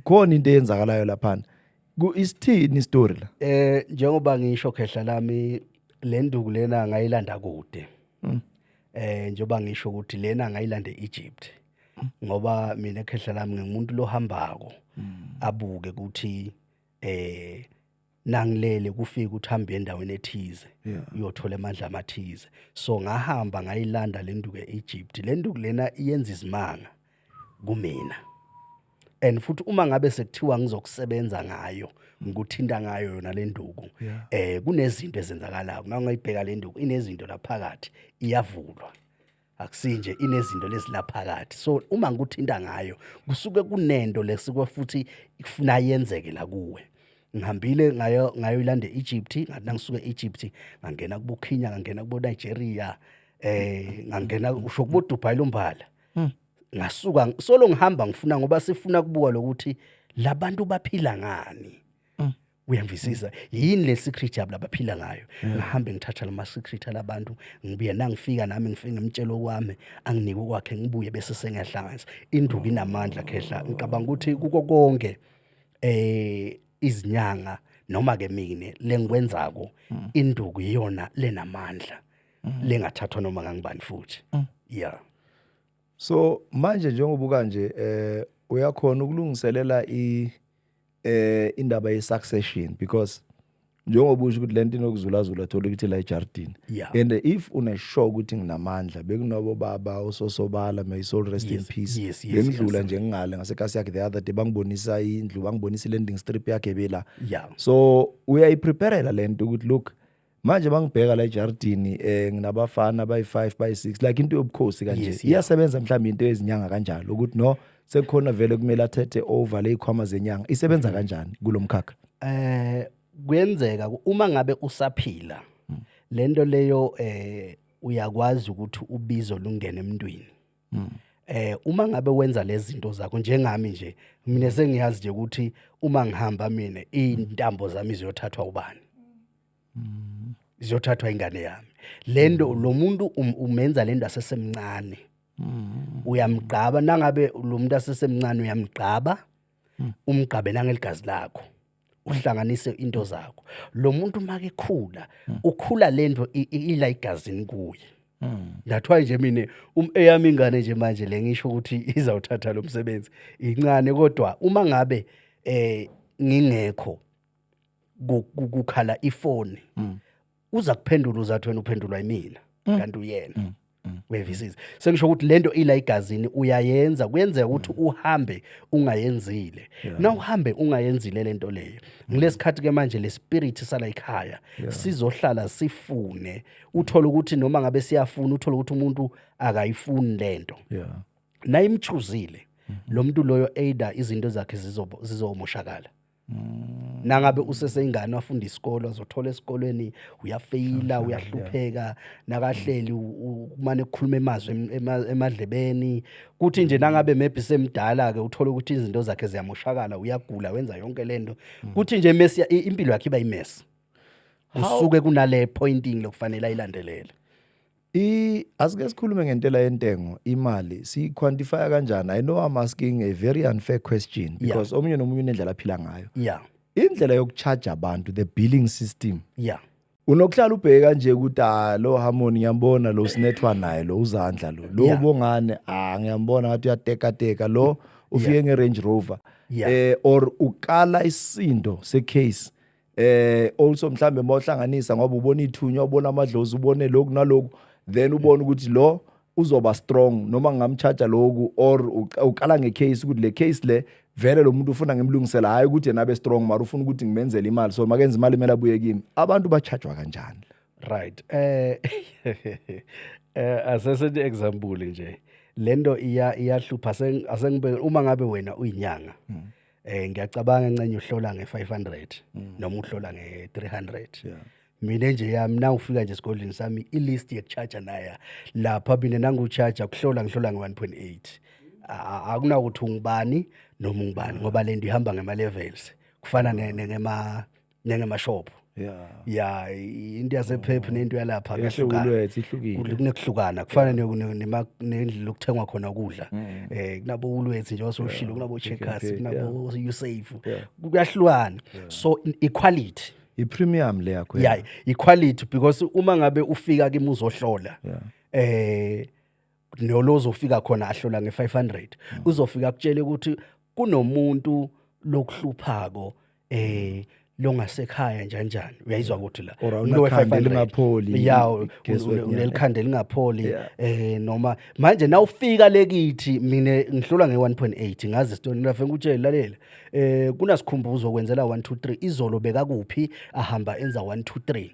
khona into eyenzakalayo laphana. Ku isithini story la? Njengoba ngisho, khehla lami, le nduku lena ngayilanda kude. Njengoba ngisho ukuthi lena ngayilanda eEgypt. Ngoba mina, khehla lami, ngingumuntu lohambako abuke ukuthi nangilele kufika ukuthi hambe endaweni ethize uyothola amandla amathize. So ngahamba ngayilanda le nduku eEgypt. Le nduku lena iyenza izimanga kumina. And futhi uma ngabe sekuthiwa ngizokusebenza ngayo, ngikuthinta ngayo yona le nduku, kunezinto ezenzakalayo. Uma ungayibheka le nduku, inezinto laphakathi, iyavulwa, akusinje, inezinto lezi phakathi. So uma ngikuthinta ngayo, kusuke kunento lesuke futhi ifuna yenzeke la kuwe. Ngihambile ngayo, ngayoyilanda e-Egypt. Ngathi nangisuka e-Egypt, ngangena kubo Kenya, ngangena kubo Nigeria, ngangena usho kubo Dubai lombala. Ngasuka solo ngihamba ngifuna, ngoba sifuna kubuka lokuthi labantu baphila ngani, uyamvisisa yini le secret yabo labaphila ngayo. Ngihambe ngithatha lama secret alabantu, ngibuye. Nangifika nami ngifike ngimtshela okwami, anginike okwakhe, ngibuye bese sengiyahlanganisa. Induku inamandla, khehla. Ngicabanga ukuthi kuko konke izinyanga noma ke mina lengikwenzako, induku iyona lenamandla lengathathwa noma ngangibani futhi, yeah. So manje njengoba kanje uyakhona ukulungiselela i indaba ye succession, because njengoba usho ukuthi lento inokuzulazula, thola ukuthi la ejardini, and if une sure ukuthi nginamandla, bekunobo baba uSosobala, may soul rest in peace, bengidlula nje ngingale ngasekasi yakhe the other day, bangibonisa indlu, bangibonisa i-landing strip yakhe bela. So uyayipreparela lento ukuthi look, manje bangibheka la ejardini, nginabafana bayi-5, bayi-6, like into yobukhosi kanje. Iyasebenza mhlawumbe into yezinyanga kanjalo, ukuthi no, sekukhona vele kumele athethe over le ikhwama zenyanga, isebenza kanjani kulo mkhakha? Kuyenzeka uma ngabe usaphila lento leyo, uyakwazi ukuthi ubizo lungene emntwini. Uma ngabe wenza lezi zinto zakho njengami nje, mina sengiyazi nje ukuthi uma ngihamba mina, intambo zami ziyothathwa ubani, ziyothathwa ingane yami. Lento lo muntu umenza lento asesemncane, uyamgqaba. Nangabe lo muntu asesemncane, uyamgqaba, umgqabe nangeligazi lakho, uhlanganise into zakho. Lo muntu make khula, ukhula lento ila igazini kuye. That's why nje mina eyami ingane nje manje le ngisho ukuthi izawuthatha lo msebenzi incane, kodwa uma ngabe ngingekho, kukhala ifoni, uza kuphendula, uzathi wena uphendulwa yimina, kanti uyena. Uyavisisa? Sengisho ukuthi lento ila igazini, uyayenza. Kuyenzeka ukuthi uhambe ungayenzile. Na uhambe ungayenzile lento leyo, ngilesikhathi ke manje le spirit sala ekhaya sizohlala sifune. Uthola ukuthi noma ngabe siyafuna, uthola ukuthi umuntu akayifuni lento. Nayimchuzile lo muntu loyo, either izinto zakhe zizomoshakala. Nangabe useseyingane, wafunda isikolo, azothola esikolweni uyafeyila, uyahlupheka, nakahleli kumane kukhuluma emazwi emadlebeni. Kuthi nje nangabe maybe semdala ke, uthola ukuthi izinto zakhe ziyamoshakala, uyagula, wenza yonke lento. Kuthi nje mess, impilo yakhe iba i-mess, kusuke kunale pointing lokufanele ayilandelele. Asike sikhulume ngentela yentengo, imali siyi-quantify kanjani? I know I'm asking a very unfair question because omunye nomunye unendlela aphila ngayo. Indlela yokucharge abantu, the billing system. Unokuhlala ubheke kanje ukuthi, ah, lo Harmony ngiyambona, lo sinethwa naye, lo uzandla lo Bongane, ah, ngiyambona ngathi uyateka teka, lo ufike nge-Range Rover. Or ukala isindo secase, also mhlambe mawuhlanganisa, ngoba ubona ithunywa, ubona amadlozi, ubone lokhu naloku, then ubone ukuthi lo uzoba strong noma ngingamcharge lokhu, or ukala ngecase ukuthi le case le vele lo muntu ufuna ngimlungisela, hayi ukuthi yena abe strong, mara ufuna ukuthi ngimenzele imali, so makenza imali kumele abuye kimi. Abantu bachajwa kanjani? Right, asesethi example nje, lento iya iyahlupha. Asengibe uma ngabe wena uyinyanga, ngiyacabanga encenye uhlola nge500 noma uhlola nge300. Mina nje yami, na ufika nje esigodlweni sami, ilist yekucharge naya lapha, mina nangucharge kuhlola, ngihlola nge1.8. Akunakuthi ungubani noma ungubani, ngoba lento ihamba ngema levels, kufana nengema shop. Ya, into yasePep nento yalapha kuyahlukana. Woolworths ihlukile. Kunekuhlukana, kufana nendlela yokuthengwa khona ukudla. Kunabo Woolworths nje wasoshilo, kunabo Checkers, Pay, kunabo Usave, kuyahlukana. So equality. I-premium le yakho. Yeah, equality, because uma ngabe ufika kimi uzohlola, nolo uzofika khona ahlola nge500, uzofika kutshele ukuthi kunomuntu lokuhluphako longasekhaya njani njani, uyayizwa ukuthi la Or umuntu we awunakhanda 500. elingapholi, guess what, unelikhanda elingapholi. Noma manje nawufika lekithi, mina ngihlolwa nge1.8, ngazi isitori ngafika ngikutshela, lalela, kunasikhumbuzo kwenzela 1 2 3, izolo bekakuphi, ahamba enza 1 2 3,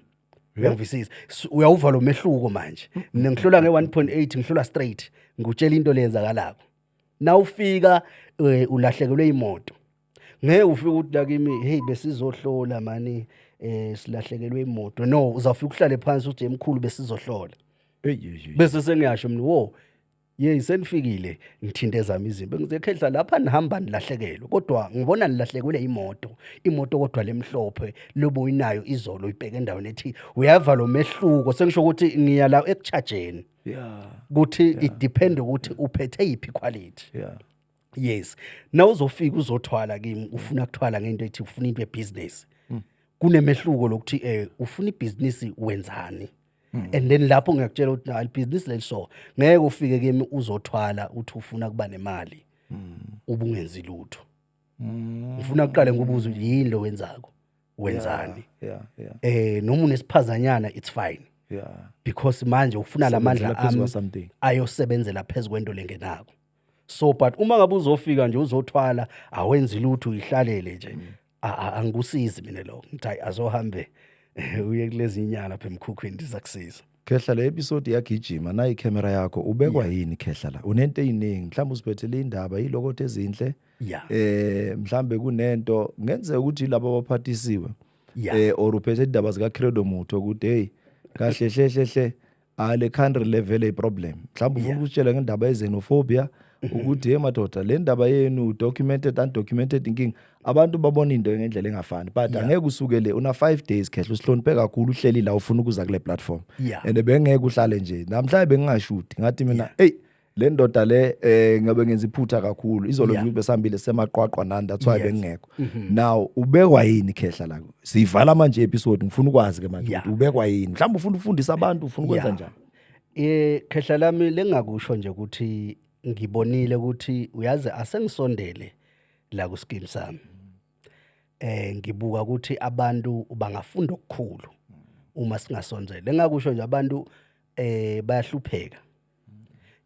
uyangivisisa? Uyawuva lo mehluko. Manje mina ngihlola nge-1.8, ngihlola straight, ngikutshela into leyenzakalako. Nawufika ulahlekelwe imoto, ngeke ufike ukuthi la kimi, "Hey, besizohlola mani, silahlekelwe imoto." No, uzawufika uhlale phansi, uthi, "Emkhulu, besizohlola." Ey, ey, ey. Bese sengiyasho mina, "Wo, yeyi, senifikile." Ngithinte ezami izinto, ngizekhehla lapha, nihamba nilahlekelwe, kodwa ngibona nilahlekelwe imoto, imoto kodwa lemhlophe lobuyinayo izolo ibheke endaweni ethi. Uyava lo mehluko? Sengisho ukuthi ngiya la ekuchajeni ukuthi it depend ukuthi uphethe yiphi quality. Yes, na uzofika uzothwala kimi, ufuna kuthwala ngento ethi ufuna into ebusiness, kunemehluko lokuthi ufuna ibhizinisi wenzani, and then lapho ngiyakutshela ukuthi na ibhizinisi leli. So ngeke ufike kimi uzothwala uthi ufuna kuba nemali ubungenzi lutho. Ngifuna kuqale ngikubuze ukuthi yini lo wenzako, wenzani. Noma unesiphazanyana, it's fine, because manje ufuna lamandla Sebenzela phezu ami kwa-something. Ayosebenzela phezu kwento lengenako. So but uma ngabe uzofika nje uzothwala, awenzi lutho, uyihlalele nje, angikusizi mina lokho. Ngithi hayi, azohambe uye kulezi inyanga lapha emkhukhwini, ndizakusiza. Khehla, le episode iyagijima nayi ikhamera yakho. Ubekwa yini, khehla, la unento eyiningi? Mhlawumbe usiphethele indaba yilokotho ezinhle. Mhlambe kunento ngenzeka ukuthi labo abaphathisiwe or uphethe indaba zika Credo Mutwa ukuthi, hey, kahle hle hle hle, ale country level a problem. Mhlawumbe ufuna ukutshela ngendaba ye-xenophobia ukuthi, hey madoda, le ndaba yenu, documented, undocumented inkinga, abantu babona into ngendlela engafani, but angeke usukele una 5 days, khehla, usihloniphe kakhulu, uhleli la ufuna ukuza kule platform and bengeke uhlale nje namhlanje bengingashudi. Ngathi mina, hey, le ndoda le, ngabe ngenza iphutha kakhulu izolo nje besihambile semaqwaqwa nani, that's why bengingekho. Now ubekwa yini, khehla, la siyivala manje episode? Ngifuna ukwazi ke manje ukuthi ubekwa yini. Mhlawumbe ufuna ukufundisa abantu, ufuna ukwenza njani? Khehla lami, lengakusho nje ukuthi ngibonile ukuthi uyazi asengisondele la ku scheme sami. Ngibuka ukuthi abantu bangafunda okukhulu uma singasondzela. Lengakusho nje, abantu bayahlupheka.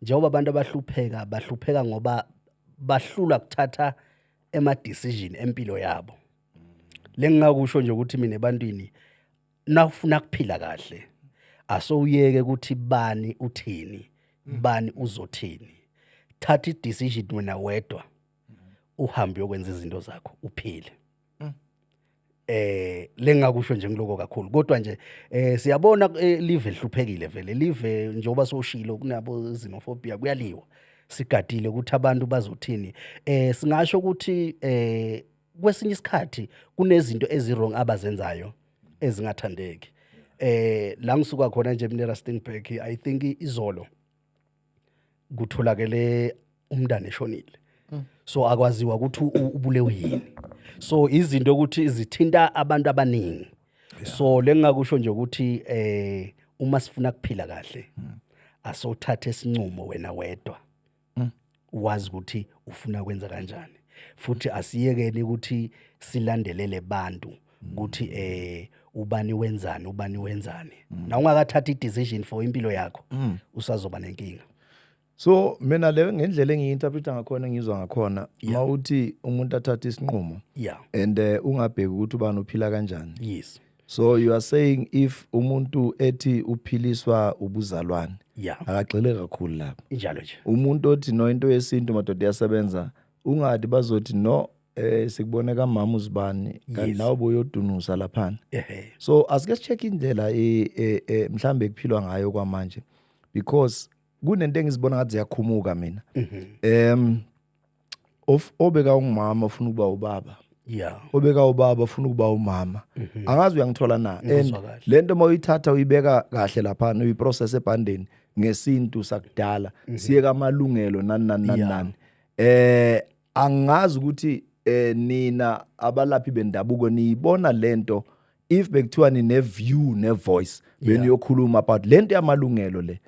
Njengoba abantu abahlupheka, bahlupheka ngoba bahlulwa kuthatha ema decision empilo yabo. Lengingakusho nje ukuthi mina ebantwini, nawufuna kuphila kahle, asowuyeke ukuthi bani uthini, bani uzothini. Thatha i-decision wena wedwa, uhambe uyokwenza izinto zakho, uphile. Lengakusho nje ngiloko kakhulu, kodwa nje siyabona, live lihluphekile vele, live njengoba soshilo kunabo xenophobia, kuyaliwa, sigadile ukuthi abantu bazothini. Singasho ukuthi kwesinye isikhathi kunezinto ezi-wrong abazenzayo ezingathandeki. La ngisuka khona nje mina Rustenburg, I think izolo kutholakele umntana eshonile, so akwaziwa ukuthi ubulewe yini. So izinto ukuthi zithinta abantu abaningi. So lengingakusho nje ukuthi uma sifuna kuphila kahle, asothatha isinqumo wena wedwa, wazi ukuthi ufuna kwenza kanjani, futhi asiyekeni ukuthi silandelele bantu ukuthi ubani wenzani, ubani wenzani. Na ungakathatha i-decision for impilo yakho, usazoba nenkinga. So mina le ngendlela engiyi-interpreta ngakhona, engizwa ngakhona, mawuthi umuntu athathe isinqumo and ungabheki ukuthi ubani uphila kanjani, so you are saying if umuntu ethi uphiliswa ubuzalwane, akagxile kakhulu lapho. Injalo nje. Umuntu othi no, into yesintu, madoda, iyasebenza, ungathi bazothi no, sikubone kamama uzibani, kanti nawe boyodunusa laphana. So asike si-check indlela mhlambe kuphilwa ngayo kwamanje, because kunento engizibona ngathi ziyakhumuka mina, of obeka ungumama ufuna ukuba ubaba, obeka ubaba ufuna ukuba umama. Angazi uyangithola na? And Ngikuzwa kahle. lento mawuyithatha uyibeka kahle laphana, uyi-process ebhandeni ngesintu sakudala, siye kamalungelo nani nani nani, nani. Angazi ukuthi nina abalaphi bendabuko niyibona lento, if bekuthiwa nine view ne voice, beniyokhuluma about lento yamalungelo le,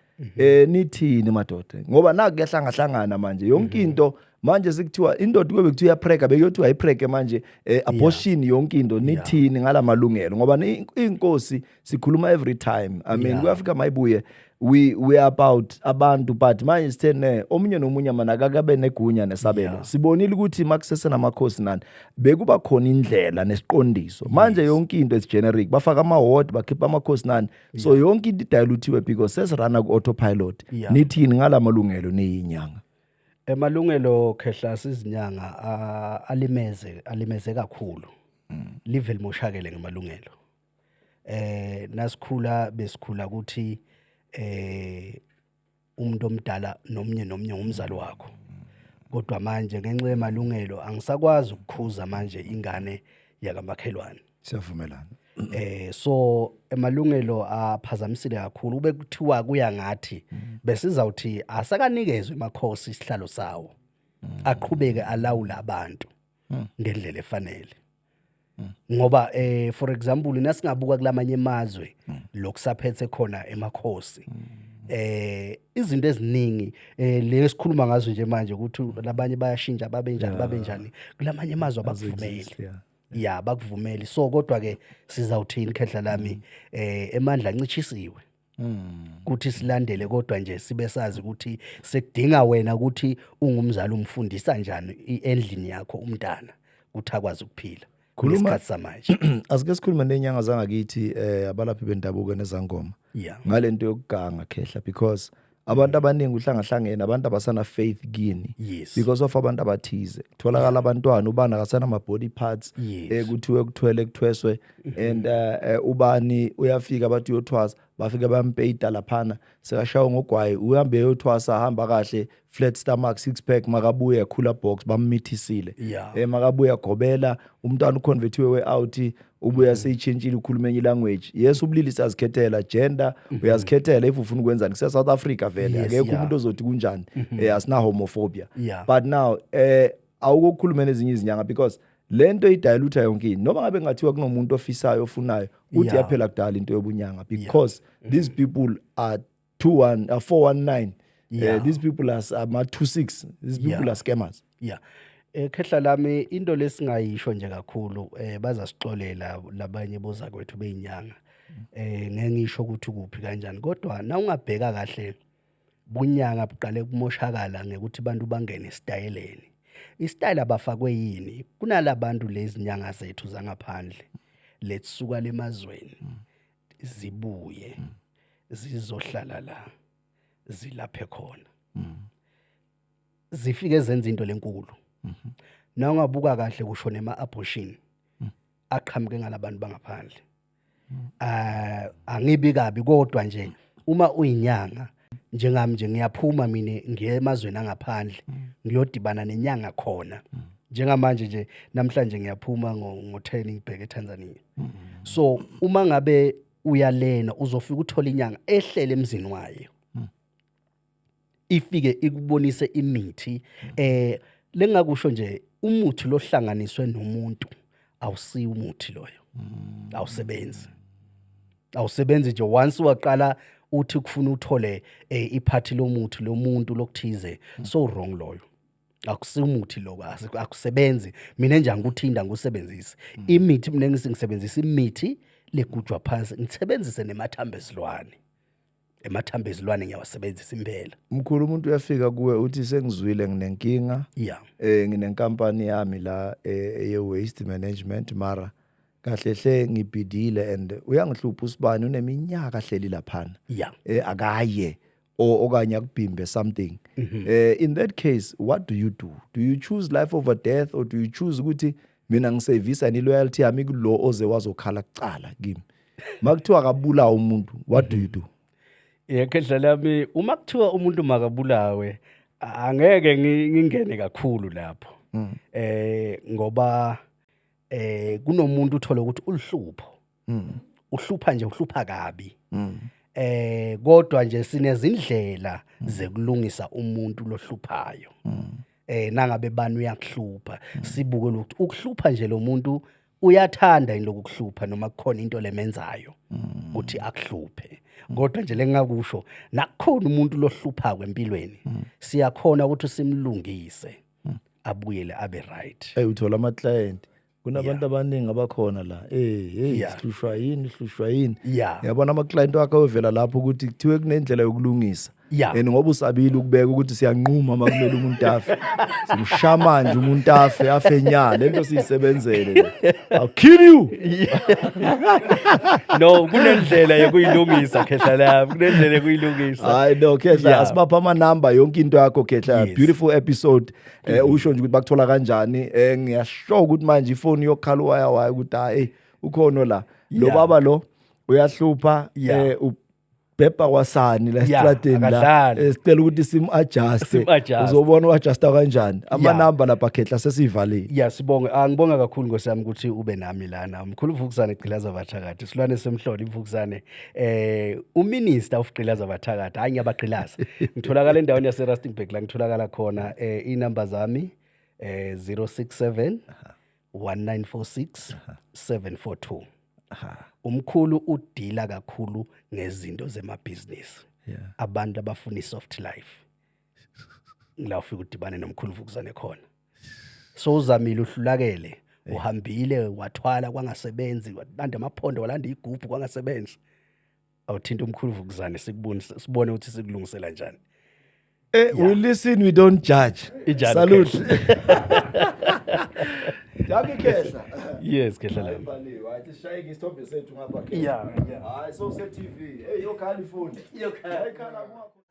nithini madoda? Ngoba naku kuyahlangahlangana manje yonke into. Manje sekuthiwa indoda kube bekuthiwa iyaprega, bekuyothiwa ayiprege manje, abortion, yonke into. Nithini ngalamalungelo? Ngoba inkosi sikhuluma every time, I mean, kuyafika mayibuye, we are about abantu, but manje sithe ne omunye nomunye mana akakabe negunya nesabelo. Sibonile ukuthi makusese namakhosi nani, bekuba khona indlela nesiqondiso. Manje yonke into is generic, bafaka ama-ward, bakhipha amakhosi nani, so yonke into i-dilutiwe because sesirana ku-autopilot. Nithini ngala malungelo niyinyanga? Emalungelo, khehla, sizinyanga alimeze kakhulu. Live limoshakele ngemalungelo. Nasikhula besikhula ukuthi umuntu omdala nomnye nomnye ngumzali wakho. Kodwa manje ngenxa yemalungelo angisakwazi ukukhuza manje ingane yakamakhelwane. Siyavumelana. So emalungelo aphazamisile kakhulu. Kube kuthiwa kuya ngathi besizawuthi asakanikezwe emakhosi isihlalo sawo, aqhubeke alawula abantu ngendlela efanele, ngoba for example, nasingabuka kulamanye emazwe lokusaphethe khona emakhosi, izinto eziningi lesikhuluma ngazo nje manje ukuthi labanye bayashintsha babe njani, babe njani, kulamanye amazwe abakuvumeli. Exist, yeah. Ya, bakuvumeli. So kodwa ke sizawuthini, khehla lami? Emandla ancishisiwe kuthi silandele, kodwa nje sibe sazi ukuthi sekudinga wena ukuthi ungumzali umfundisa njani endlini yakho umntana ukuthi akwazi ukuphila kulesikhathi samanje. Asike sikhulume nenyanga zangakithi, abalaphi bendabuko nezangoma, ngalento yokuganga, khehla, because abantu abaningi uhlangahlangene, abantu abasana faith kini because of abantu abathize. Kutholakala abantwana, ubani akasana ama body parts, kuthiwe kuthwele, kuthweswe, and ubani uyafika bathi uyothwasa, bafika bampeyita laphana, sekashawa ngogwayi, uhambe eyothwasa, hamba kahle, flat stomach, six pack, makabuya cooler box, bammithisile. Makabuya gobela umntwana u-convertiwe we-out, ubuya seyitshintshile, ukhuluma enye language. Yes, ubulili siyazikhethela, gender uyazikhethela if ufuna ukwenzani. Kuse South Africa vele, akekho umuntu ozothi kunjani, asina homophobia. But now awukokukhuluma nezinye izinyanga, because lento i-dilute yonke into. Noma ngabe kungathiwa kunomuntu ofisayo, ofunayo, uthi yaphela kudala into yobunyanga, because these people are 21 419, these people are ama 26, these people are scammers. Yeah. Khehla lami, into lesingayisho nje kakhulu, bazasixolela labanye boza kwethu beyinyanga. Ngeke ngisho ukuthi kuphi kanjani, kodwa na ungabheka kahle bunyanga buqale kumoshakala ngekuthi abantu bangene esitayeleni. Isitayela abafakwe yini? Kunalabantu lezi nyanga zethu zangaphandle letsuka lemazweni zibuye zizohlala la zilaphe khona, zifike zenza into lenkulu. Na ungabuka kahle kusho nema abortion aqhamuke ngalabantu bangaphandle. Angibi kabi, kodwa nje uma uyinyanga njengami nje, ngiyaphuma mina ngiye emazweni angaphandle, ngiyodibana nenyanga khona. Njengamanje nje namhlanje ngiyaphuma ngo-10 ngibheke eTanzania. So uma ngabe Uyalena uzofika uthola inyanga ehlele emzini wayo. Ifike ikubonise imithi. Lengakusho nje, umuthi lohlanganiswe nomuntu awusiyo umuthi loyo. Awusebenzi. Awusebenzi nje once waqala uthi kufuna uthole iphathi lomuthi lomuntu lokuthize, so wrong loyo. Akusiyo umuthi lo, akusebenzi. Mina nje angikuthinda ngikusebenzise. Imithi mina ngisebenzisa imithi legujwa phansi, ngisebenzise nemathambo ezilwane. Emathambo ezilwane ngiyawasebenzisa impela. Mkhulu, umuntu uyafika kuwe uthi sengizwile nginenkinga. Nginenkampani yami la ye waste management, mara kahle hle ngibhidile and uyangihlupha usibani, uneminyaka hleli laphana. Akaye okanye akubhimbe something. In that case, what do you do? Do you choose life over death, or do you choose ukuthi mina ngisevisa ni loyalty yami kulo oze wazokhala kucala kimi? Makuthiwa akabulawa umuntu, what do you do? Yekhe lami, uma kuthiwa umuntu makabulawe, angeke ngingene kakhulu lapho. Ngoba kunomuntu uthola ukuthi ulihlupho. Uhlupha nje, uhlupha kabi. Kodwa nje sinezindlela zekulungisa umuntu lohluphayo. Nangabe bani uyakuhlupha, sibuke ukuthi ukuhlupha nje lo muntu uyathanda yini lokukuhlupha noma kukhona into lemenzayo ukuthi akuhluphe. Kodwa nje lengakusho, nakukhona umuntu lohlupha kwempilweni, siyakhona ukuthi simlungise abuyele abe right. Hey, uthola ama client, kunabantu abaningi abakhona la, hey, sihlushwa yini, sihlushwa yini. Yabona ama client wakhe ovela lapho ukuthi kuthiwe kunendlela yokulungisa. And ngoba usabile ukubeka ukuthi siyanquma uma kumele umuntu afe, simshaya manje umuntu afe, afe nya lento siyisebenzele le. I'll kill you. No, kunendlela yokuyilungisa, khehla lami, kunendlela yokuyilungisa. Hayi no, khehla, asibapha ama number, yonke into yakho, khehla. Beautiful episode. Usho nje ukuthi bakuthola kanjani. Ngiyasho ukuthi manje ifoni yokhala waya waya ukuthi hayi, ukhona la lo baba lo uyahlupha. Ubhebha kwasani la estradeni la. Akadlali. Sicela ukuthi sim adjust. Sim-adjust. Uzobona u-adjusta kanjani ama number lapha, khehla, sesivalile. Ya, sibonge. Angibonga kakhulu nkosi yami ukuthi ube nami lana. Mkhulu Vukuzane Gqilaza Bathakathi, silwane semhlolo iVukuzane, uminister of Gqilaza Bathakathi. Hayi, ngiyabagqilaza. Ngitholakala endaweni yase Rustenburg la ngitholakala khona. Inamba zami 067 1946 742. Umkhulu udila kakhulu ngezinto zemabhizinisi. Abantu abafuna i-soft life, ngila ufika udibane nomkhulu Vukuzane khona. So uzamile, uhlulakele, uhambile wathwala kwangasebenzi, walanda amaphondo, walanda igubhu kwangasebenzi, awuthinta umkhulu Vukuzane sikubonise, sibone ukuthi sikulungisela njani. We listen, we don't judge. Injalo. Salute. Dankie, khehla. Yes, khehla lami. Ayibhaliwe. Hayi, sishaye isithombe sethu ngapha, khehla. Yeah. Hayi, so se TV. Hey, yokhala ifoni. Iyokhala. Ayikhala kwakho.